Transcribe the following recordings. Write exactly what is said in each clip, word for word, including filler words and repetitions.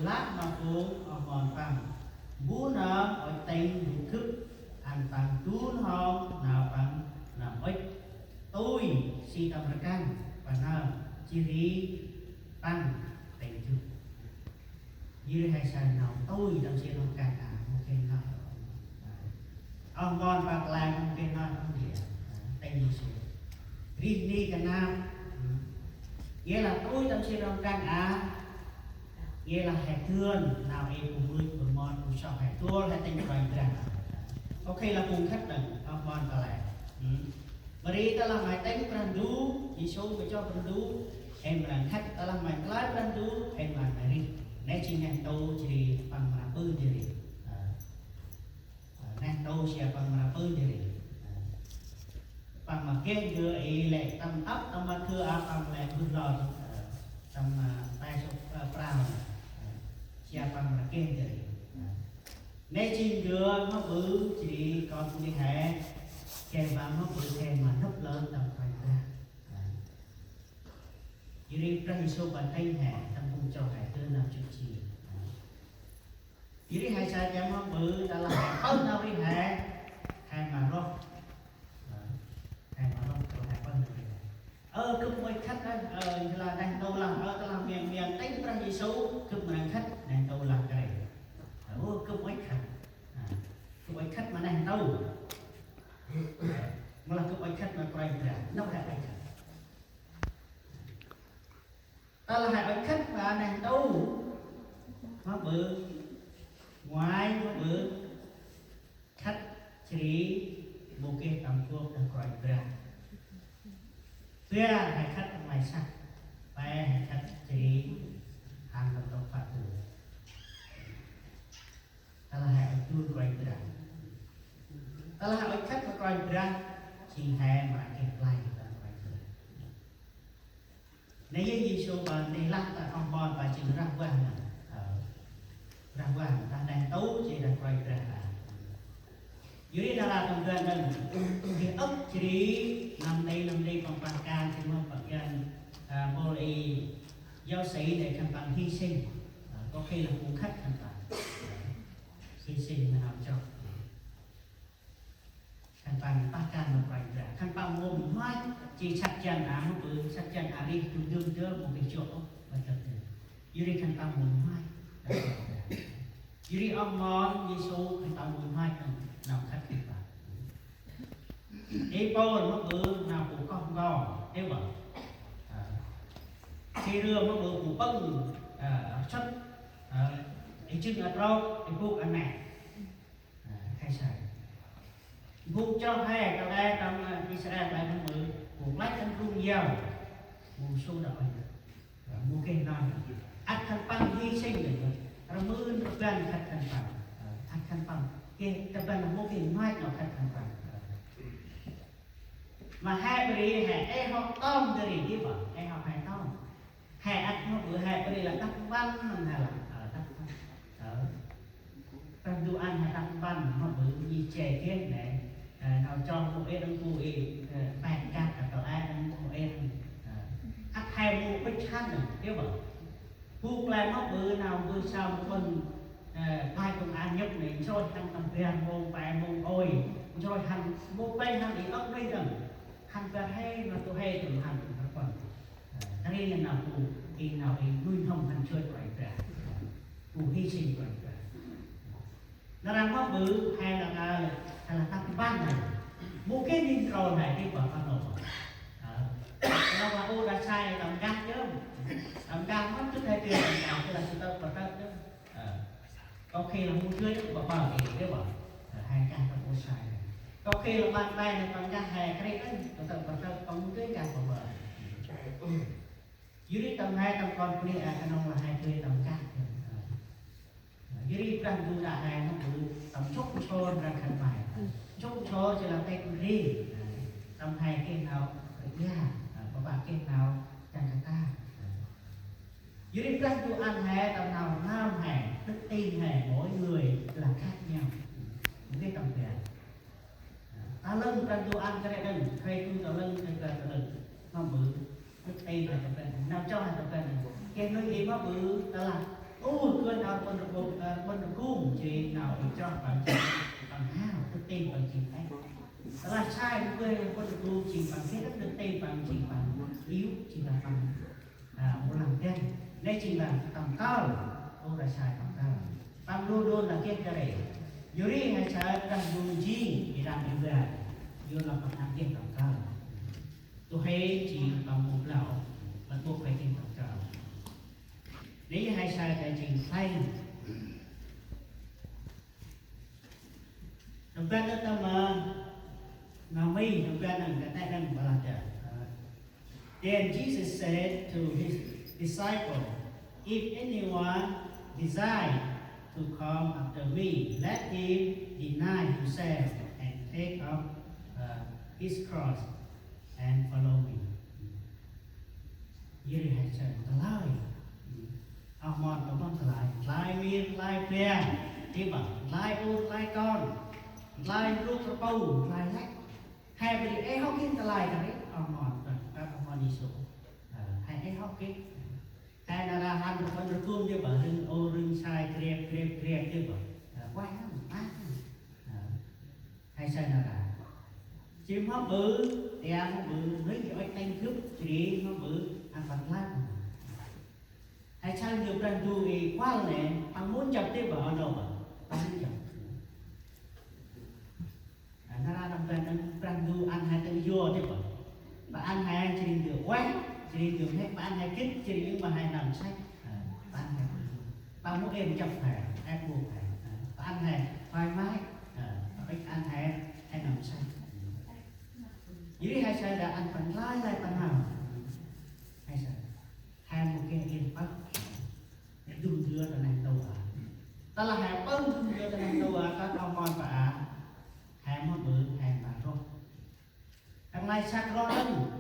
Lah ma phung oh mon păng: Bu nơm ŭch tĭng du khưp, ăn păng du n'hâm nau păng nơm ŭch. Tui si tâm rkăng păng nơm, jêh ri păng tĭng du. Jêh ri he say nau tui tâm si tâm rkăng a, mâu geh nau. Oh mon păng klang mâu geh nau, oh ndri, tĭng Yêsu. Rêh ni kanap. Jêh lah tui tâm si tâm rkăng a. Jêh lah he dơn nau i bu mưch bu mon bu soh he dôl he tĭng Kôranh Brah. Ôkê lah phung khât đŏng, oh mon păng klang. Mari tơ lah may tĭng Brah Ndu, Yêsu may chroh Brah Ndu, hên mrăng khât, tơ lah may nklơi Brah Ndu, hên mrăng may rêh. Nê jêng neh ntu jêh ri păng mra ƀư jêh ri. Ơ. Ơ, neh ntu sia păng mra ƀư jêh ri. Ơ. Păng ma geh ndơ i lĕ tâm ăp tâm Mathiơ a păng lĕ mbơh lor. Ơ, tâm, ơ, pe sôk, ơ, prao. Ơ, sia păng mra geh jêh ri. Ơ. Nê jêng ndơ ma ƀư jêh ri kon bunuyh he. Geh ma ma ƀư geh ma nâp lơn tâm Kôranh Brah. Jêh ri Brah Yêsu păng tĭng he, tâm phung chroh he, dơn nau jŭ jêng. Jêh ri he say geh ma ƀư, tơ lah he pơh nau rêh he, he ma roh. Ơ, he ma roh, tơ lah he pơh nau rêh he. Ơ, gâp ŭch khât, ơ, ơ, lah neh ntu lah, ơ, tơ lah miăng, miăng tĭng Brah Yêsu, gâp mrăng khât, neh ntu lah kơt. Ơ, gâp ŭch khât. Ơ, gâp ŭch khât ma neh ntu. Ơ, mâu lah gâp ŭch khât ma Kôranh Brah, nau he ŭch khât. Tơ lah he ŭch khât ma neh ntu, ma ƀư, ngoai ma ƀư, khât jêh ri mâu geh tâm gop đah Kôranh Brah. Bar he khât ma klai săk, pe he khât jêh ri hăn tâm tŏk phạt tù. Tơ lah he ŭch dun Kôranh Brah. Tơ lah he ŭch khât ma Kôranh Brah, jêng he mra geh play tâm Kôranh Brah. Nê Yêsu păng nê lah ta oh mon păng jêng rah vah nơh. Ơ, rah vah nơh, đah neh ntu jêng đah Kôranh Brah. Yor ri nar aơ tâm ban nơh, geh âk jêh ri, năm nê, năm nê păng pah kan, jêng ma păng kan, ơ, mpôl i, giáo sĩ nê khân păng hy sinh. Ơ, có khi là phung khât khân păng. Ơ, hy sinh ma nau chroh. Khân păng pah kan ma Kôranh Brah. Khân păng mâu mhĭk, jêh săk jăn a, mâu ƀư, săk jăn a rêh du dơm dơm, mâu geh jŏ ôh, ƀă tât dơm. Yor ri khân păng mâu mhĭk. Yor ri oh mon Yêsu khân păng mâu mhĭk nau, nau khât khân păng. Ê Pôl mâu ƀư nau bu koh ngo, ê ƀă. Ơ. Sê rưa mâu ƀư bu pâng, ơ, sŭt, ơ, ê jâng a trôk, ê bôk a neh. Ơ, he say. Bôk chroh he, kăl e tâm, ơ, Israel, kăl e tâm ƀư, bôk lăch tâm rŭng yao, bôk sô đăp ơi. Ơ, mâu geh nau. Ăt khân păng hy sinh đah. Rmưn rban khât khân păng. Ơ, ăt khân păng. Geh, tâm ban mâu geh nau khât khân păng. Ơ. Ma he bri he, ê hŏ tơm dri, dih ƀă, ê hŏ he tơm. He ăt mâu ƀư he bri lah đăp mpăn nơh he lah, ơ, đăp mpăn. Ơ. Tơm du ăn he đăp mpăn, mâu ƀư nhi che geh nê, ơ, nau chroh mâu ê đăng bu ê, ơ, pek găt, ơ, kăl e đăng mâu ê đăng. Ơ. Ăt he mâu bêch hăn nơh, dih ƀă. Bu klei mâu ƀư nau ƀư sao mâu ƀư, ơ, pai công an nhŭp nê, nsrôih hăn tâm ban mông, pe mông ôi, nsrôih hăn mâu pe hăn i âk nê đăng. Hăn bar he, ma tu he, tu hăn, hăn păng. Ơ, ta ri nê nau bu, i nau i nuih n'hâm hăn joi Kôranh Brah. Bu hy sinh Kôranh Brah. Nar aơ mâu ƀư, he nar aơ, he lah đăp mpăn nê. Mâu geh nin krô nê, dih ƀă păng nô. Ơ. Nau lah u đah sai, tâm gah jơm. Tâm gah mâu geh he dih, tâm gah, tu lah sơ tơ, pơ tơ jơm. Ơ. Có khi là mâu dơi, ƀă păng, dih ƀă. Ơ, he gah tâm u sai. Có khi là ƀă tay nê, tâm gah he krê, ơ, pơ tơ, pơ tơ, păng mâu dơi gah ƀă păng. Yor ri tâm he tâm kon bunuyh a, knŏng lah he dơi tâm gah. Yor ri Brah Ndu đă he mâu ƀư tâm sŭk sôr răng khân may. Sŭk sôr jêh lah têk ndri. Tâm he geh nau rêh, pă pă geh nau chăn kata. Yor ri Brah Ndu ăn he tâm nau rnơm he, đức tin he, mỗi người là khác nhau. Mâu geh tâm ban. Ta lơn Brah Ndu ăn kơt nê đăng, khay tu ta lơn, khay ta ta lơn. Mâu ƀư, đức tin he ta ban, nau chroh he ta ban. Geh nuih i mâu ƀư, ta lah. Ơ, kơi nau rbăn rgum, ơ, rbăn rgum, jêh nau i chroh păng jêng păng hao, dŭt ti păng jêng êh. Tơlah sai kơi rbăn rgum jêng păng gĭt, dŭt ti păng jêng păng iu, jêng lah păng, ơ, mâu lah geh. Nê jêng lah tâm kơl, ơ, tơlah sai tâm kơl. Păng lu đôn lah geh kơt ri. Yor ri he saơ Brah Ndu jêng, i đăm i bar. Yor lah păng ăn geh tâm kơl. Tơ he jêng păng mâu blau, păng bôk he jêng tâm kơl. Nê he saơ kơ jêng khlay. Tâm ban nơh tâm, ơ, Naomi, tâm ban nơh kơ tê̆ nơh bơlah dơh. Then Jesus said to his disciple, "If anyone desire to come after me, let him deny himself and take up, uh, his cross and follow me." Yor ri he saơ khlay. Oh mon, tâm ban khlay. Khlay mir, khlay bar. Ti bơh, khlay ur, khlay kon. Khlay ruk rpu, khlay lĕ. He bri ê hŏ geh khlay kơt ri. Oh mon, tâm ban oh mon Yêsu. Ơ, he ê hŏ geh. He nar aơ hăn rbăn rgum ti bơh, rưng ur, rưng sai, krep, krep, krep ti bơh. Ơ, ueh hăn, ueh hăn. Ơ. He saơ nar aơ. Jêh mâu ƀư, tia mâu ƀư, nuih ôh tĭng gâp, jêh ri mâu ƀư, ăn păng lăng. He saơ ndơ Brah Ndu i kuăl nê, păng mâu jăp ti bơh, oh nô bơh. Păng mâu jăp. Ơ, nar aơ tâm ban nơh Brah Ndu ăn he tơm yor ti bơh. Păng ăn he jêh ri ndơ ueh, jêh ri ndơ mhe, păng ăn he gĭt, jêh ri mâu he nơm săch. Ơ, păng ăn he tơm yor. Păng mâu êm jăp he, ê bôk he. Ơ, păng ăn he, hoi mai. Ơ, păng ăn he, he nơm săch. Yor ri he saơ đă ăn păng lơi lơi păng hao. He saơ. He mâu geh êng pơh. Dŭng dưa ta neh ntu aơ. Tơlah he pơh dŭng dưa ta neh ntu aơ, ta oh mon pă aơ. He mâu ƀư, he mra roh. Tâm lai săk roh đŏng.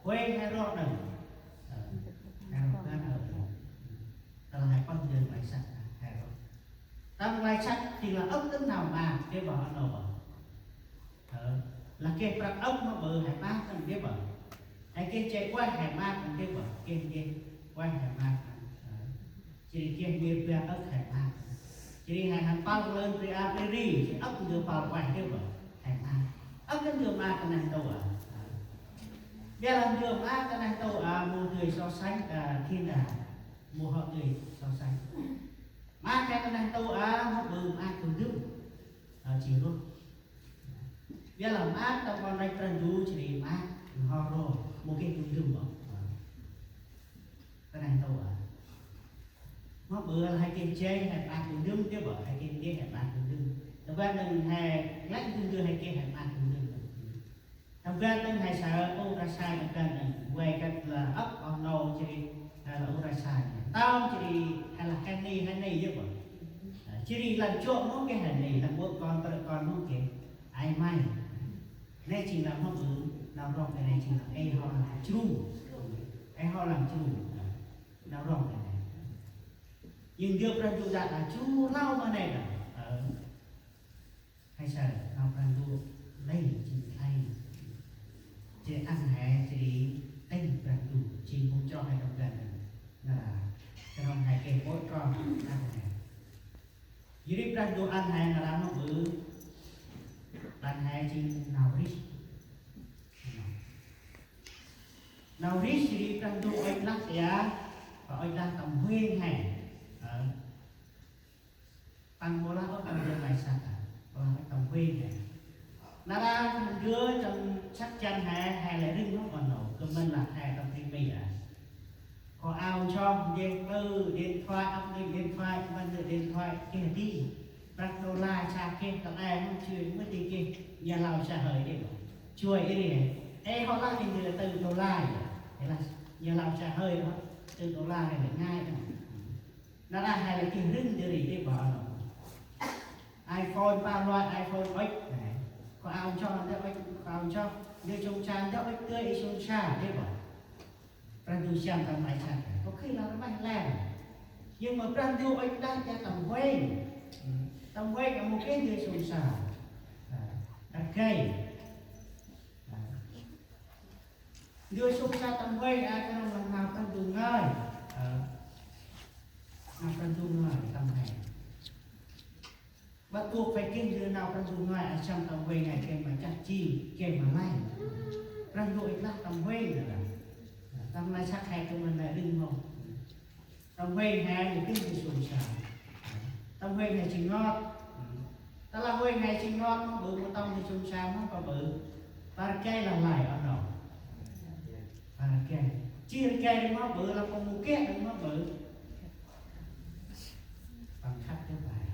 Huêng he roh đŏng. Ơ, he roh đŏng, ơ. Tơlah he pơh dŭng lai săk, he roh. Tâm lai săk jêng lah âk đŏng nau maak, ti bơh oh nô bơh. Ơ, lah geh prăk âk mâu ƀư he maak đŏng ti bơh. He geh jay ueh he maak đŏng ti bơh. Geh, geh ueh he maak đŏng. Ơ. Jêh ri geh mir bar âk he maak. Jêh ri he hăn păl lơn bri a bri ri, jêh ri âk ndơ păl ueh ti bơh he maak. Âk ndơ maak ta neh ntu aơ. Ƀiă lah ndơ maak ta neh ntu aơ, mâu dơi so sánh, ơ, thiên đàng. Mâu hŏ dơi so sánh. Maak he ta neh ntu aơ, mâu ƀư maak tơm dŭm. Ơ, jêh roh. Ƀiă lah maak tâm ban năch Brah Ndu jêh ri maak n'ho ro, mâu geh tơm dŭm ôh. Ta neh ntu aơ. Mâu ƀư lah he geh jay, he maak tơm dŭm ti bơh, he geh ndeh, he maak tơm dŭm. Tâm ban nơh he lĕ tơm dŭm, he geh, he maak tơm dŭm. Tâm ban nơh he saơ, ơ, ta sai tâm ban nơh, vay kơt lah âk oh nô jêh ri, he lah ơ ta sai. Tơm jêh ri, he lah he ni, he ni yơh bơh. Ơ, jêh ri lăng jŏ mâu geh he ni, lăng ƀuh kon, prăk kon mâu geh. Ay may. Nê jêng lah mâu ƀư, nau rŏng ta nê jêng lah ê hŏ lăng jru. Ê hŏ lăng jru. Nau rŏng ta nê. Jêng ndơ Brah Ndu đă lah jru lau ma nê đă. Ơ. He saơ, nau Brah Ndu lei jêng khlay. Jêh ăn he jêh ri tĭng Brah Ndu, jêng mâu chroh he tâm ban nơh. Nar aơ, knŏng he geh ƀôi kon, ăn he. Yor ri Brah Ndu ăn he nar aơ mâu ƀư, ăn he jêng nau rêh. Nau rêh jêh ri Brah Ndu ŭch lah tia, ŭch lah tâm huêng he. Ơ. Păng mâu lah ôh tâm ban lai săk, păng lah ôh tâm huêng he. Nar aơ ndơ tâm săk jăn he, he lĕ rĭm ôh oh nô, kơt mân lah he tâm bri Mi aơ. Kho ao nsoh, ndeh ƀư, điện thoại, ăp nim điện thoại, mân ndơ điện thoại, geh di. Prăk đô la, sa geh, kăl e, mâu jêh, mâu di geh, nhà lầu xa hơi đê bơh. Chuai ê ri he. Ê hŏ lah ndơ tư đô la, ê lah, nhà lầu xa hơi hŏ, tư đô la he lĕ ngai đê. Nar aơ he lah geh rĭm ndơ ri đê bơh. iPhone, pă loại iPhone ŭch, nê. Kho ao nsoh ndơ ŭch, kho ao nsoh, ndơ sông sa ndơ ŭch, tơi i sông sa đê bơh. Brah Ndu siăm tâm lai săk. Có khi là nó mãi lẻ. Nhưng mà Brah Ndu ŭch đah cha tâm huêng. Tâm huêng mâu geh ndơ sông sa. Ơ, đah gay. Ơ. Ndơ sông sa tâm huêng, a, knŏng lah nau Brah Ndu ngơi. Ơ. Nau Brah Ndu ngơi tâm he. Bắt buộc phải geh ndơ nau Brah Ndu ngơi, a, săm tâm huêng he geh ma chăt jêng, geh ma lay. Brah Ndu ŭch lah tâm huêng he lah. Tâm nau săk he geh ma lay đĭ mâu. Tâm huêng he geh ndơ sông sa. Tâm huêng he jêng ngot. Tơ lah huêng he jêng ngot mâu ƀư, mâu tâm ndơ sông sa mâu pa ƀư. Pa rgei lah lay, oh no. Pa rgei. Jêh rgei đŏng mâu ƀư, lah păng mâu geh đŏng mâu ƀư. Păng khăp đŏng ƀai.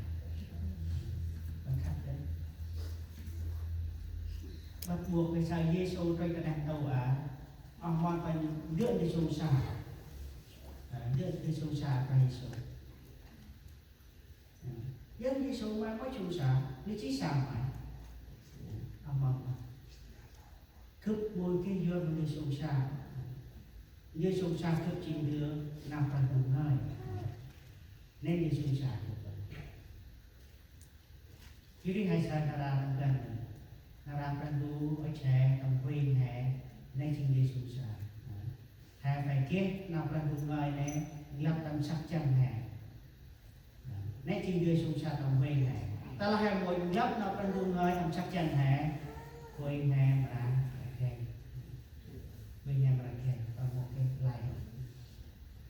Păng khăp đŏng. Bắt buộc kơt say Yêsu trôch ta neh ntu a, oh mon păng ndơ ndơ sông sa. A, ndơ ndơ sông sa kơt Yêsu. Yơn Yêsu ma mâu sông sa, nây jêh sa ma. Oh mon. Gâp mâu geh yơn ndơ sông sa. Ndơ sông sa gâp jêng ndơ nau Brah Ndu ngơi. Nây ndơ sông sa gâp. Jêh ri he say nar aơ tâm ban, nar aơ Brah Ndu ŭch he tâm huêng he, nây jêng ndơ sông sa. He phải geh nau Brah Ndu ngơi nây, lăp tâm săk jăn he. Nây jêng ndơ sông sa tâm huêng he. Tơ lah he mâu lăp nau Brah Ndu ngơi tâm săk jăn he, huêng he mra rgei. Huêng he mra rgei, tâm mâu geh lay.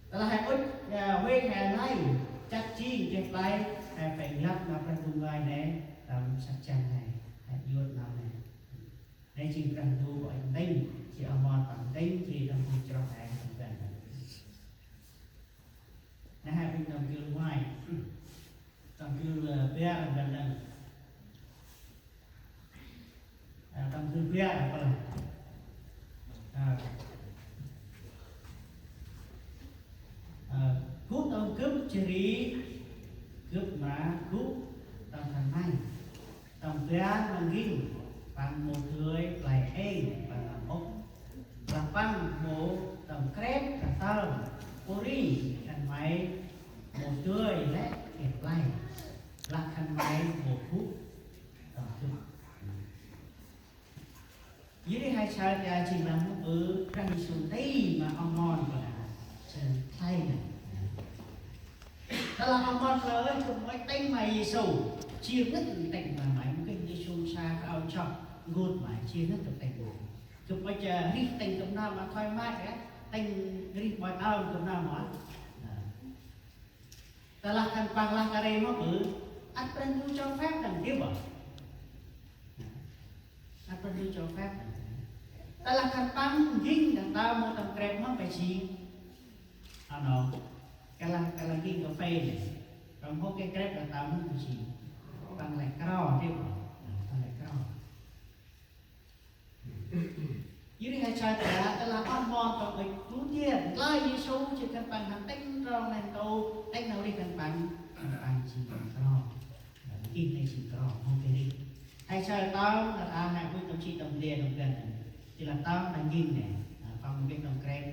Tơ lah he ŭch, a, huêng he lay, chăt jêng geh play, he phải lăp nau Brah Ndu ngơi nây tâm săk jăn he, he yot nau nây. Nây jêng Brah Ndu ŭch ntĭnh, jêh oh mon păng ntĭnh, jêh tâm bu chroh he tâm ban. Nây he ŭch tâm gưl ngoai. Tâm gưl, ơ, bar tâm ban. Ơ, tâm gưl bar apa lah. Ơ. Ơ, gŭ tâm gâp jêh ri gâp ma gŭ tâm khân may. Tâm ban ma n'ging, păng mâu dơi play êng, păng nơm ôh. Lah păng mâu tâm krêp, tâm tơm, pôri, khân may mâu dơi lĕ geh play. Lah khân may mâu gŭ tâm gâp. Jêh ri he say ta jêng lah mâu ƀư Brah Yêsu nti ma oh mon păng a, say khlay nây. Tơ lah oh mon păng ơi, gâp mâu tĭng ma Yêsu, jêh ngăn tĭng ma may, mâu geh Yêsu sa kơt ao chok, ngôt may, jêh ngăn gâp tĭng ma may. Gâp mâu, a, rêh tĭng gâp nơm ma thoi may, a, tĭng rêh ƀoi ao gâp nơm ma. Tơ lah khân păng lah kơt ri mâu ƀư, ăt Brah Ndu cho phép đŏng, djơ̆ ƀă. Ăt Brah Ndu cho phép đŏng. Tơ lah khân păng n'ging đŏng, ta mâu tâm krêp mâu pa jêng. Ano, kơt lah, kơt lah n'ging kaphê nây, păng mâu geh krêp đŏng, ta mâu pa jêng. Păng lĕ kro, djơ̆ ƀă. Păng lĕ kro. Jêh ri he say ta, tơ lah oh mon păng ŭch klô jêr, nklơi Yêsu, jêh khân păng hăn tĭng trong neh ntu, tĭng nau rêh khân păng, khân păng jêng kro. Gĭt nây jêng kro, mâu geh rêh. He say tâm, nar aơ he ŭch tâm si tâm ble tâm ban. Jêh lah tâm ta n'ging nây, a, păng mâu geh tâm krêp,